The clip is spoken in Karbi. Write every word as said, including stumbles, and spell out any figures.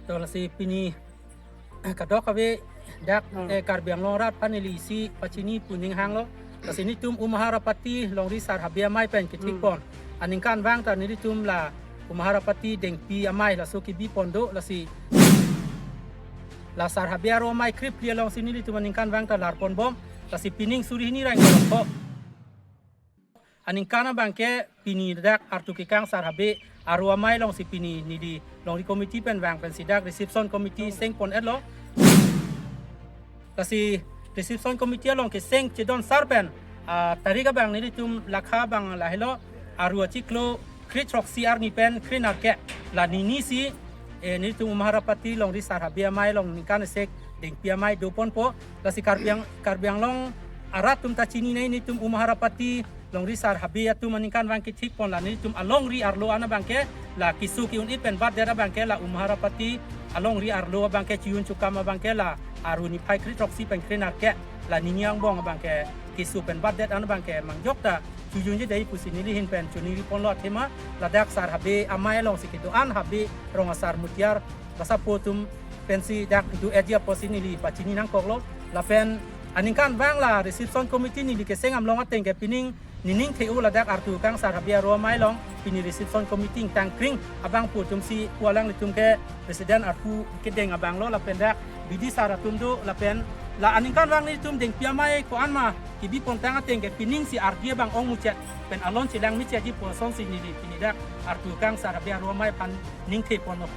To lasi pini kadokave dak, hmm, eh, Karbi Anglong arat aphan neli isi pachini pu ning hanglo. Lasi nelitum Umahar apati Longri Sar Habe Amei pen kethik, hmm, pon. Aningkanvang ta nelitum la Umahar apati Dengpi Amei laso kebi pon do, lasi la Sar Habe aro amei krephli alongsi nelitum aningkanvang ta lar pon bom. Lasi pining suri hini ra ingkoi ra pho aningkan abangke pini dak artu kekang Sar Habe aro amei alongsi pini neli Longri Committee pen vang pensi dak Reception Committee seng pon-etlo. Lasi Reception Committee along keseng chedon sar pen, ah, tarik abang nelitum lakha abang lahelo, aru achiklo kre throksi arni pen kre nerkep, la nini si, eh, nelitum Umahar apati Longri Sar Habe Amei along ningkan esek Dengpi Amei do ponpo. Lasi Karbi Ang-, Karbi Anglong arat atum ta chininei, nelitum Umahar apati Longri Sar Habe atum aningkanvang kethik pon, la nelitum alongri arlo an abangke, la keso ke-un-e pen batdet abangke la Umahar apati alongri arlo abangke chi-un chukam abangke la aru niphai kre throksi pen kre nerkep, la nini angbong abangke keso pen batdet an abangke mangjok ta chojun-e dei pusi neli ahin pen choningri ponlo. Athema ladak Sar Habe Amei alongsi kedo-an Habe rong asar mutiar basa po atum pensi dak do-etji apotsi neli pachini nangkoklo. Lapen aningkanvang la Reception Committee neli keseng amlong ateng ke pining nining the-o ladak artu kekang Sar Habe aro amei along pini Reception Committee ingtang kring abang pu atumsi pu alanglitum ke President arpu kedeng abanglo, lapen dak bidi sar atum do, lapen la aningkanvang nelitum Dengpi Amei ko-an ma kebi pontang ateng ke pining si ardi abang ong muchot pen alon chelang muchotji pu asonsi neli pini dak artu kekang Sar Habe aro amei aphan ning the ponlo.